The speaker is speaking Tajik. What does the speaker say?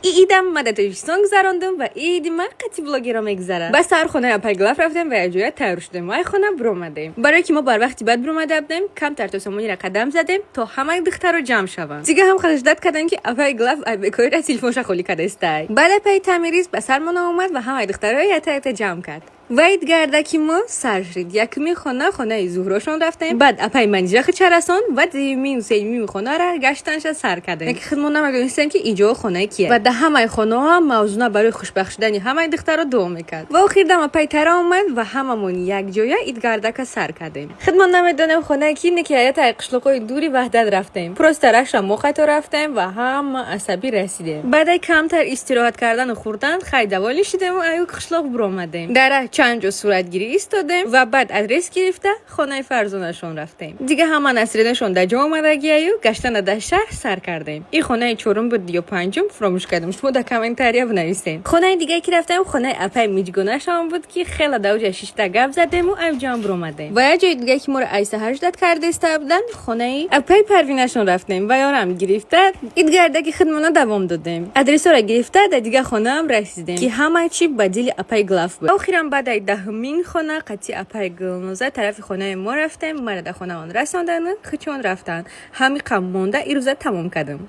Идам ма дар Тоҷикистон гузарондум ва иди ма қати блогеро мегузарад. Ба сар хонаи апай Глаф рафтем ва якҷоя тайёр шудем ва ай хона биромадем. Барое ки мо бар вақти баъд биромада будем, камтар то сомонира қадам задем, то ҳамаи духтаро ҷамъ шаванд. Дига ҳам хадашдат кардем, ки апай Глаф ай бекорира телефонша холӣ кардестай. Баъд апаи Тамирис ба сармон омад ва ҳамаи духтаро якта якта ҷамъ кард ва идгарда ки мо сар шуд. Якумин хона, хонаи Зуҳрошон рафтем, баъд апаи Манижа хича расон ва дуюмин, сеюмин хонара гаштанша сар кардем, ки худмо намедонистем, ки иҷо хонаи кие. Ва дар ҳамаи хонаҳо Мавзуна барои хушбахт шудани ҳамаи духтаро дуо мекард. Ва охирдам апаи Тара омад ва ҳамамон якҷоя идгардака сар кардем. Худмо намедонем хонаи ки не, ки ҳаятаи қишлоқҳои дури Ваҳдат рафтем. Просто раша мо қайто рафтем ва ҳама асабӣ расидем. Баъдаи камтар истироҳат кардану хӯрдан, хай даволӣ шудему аю қишлоқ биромадем. Дар чанд ҷо суратгирӣ истодем ва баъд адрес гирифта, хонаи Фарзонашон рафтем. Дига ҳама Насринашон дар ҷо омадагиаю гаштана дар шаҳр сар кардем. Ин хонаи чорум буд ё панҷум, фуромӯш кардем, шумо дар комментария бинависем. Хонаи дигае ки рафтем, хонаи апаи Миҷгонашон буд, ки хела дар оҷа шишта гап задему авҷоам биромадем. Ва як ҷои дигае, ки моро ай саҳар ждать кардаиста буданд, хонаи апаи Парвинашон рафтем ва ёрам гирифта, идгардаки худмона давом додем. Адресҳоро гирифта, дар дигар хонаам расидем, ки ҳамаи чи ба дили апаи Глаф буд. Охирам баъд ай даҳумин хона қати апаи Гулноза тарафи хонаи мо рафтем. Мара дар хонаон расондану хичон рафтанд. Ҳамиқа монда ирӯза тамом кардам.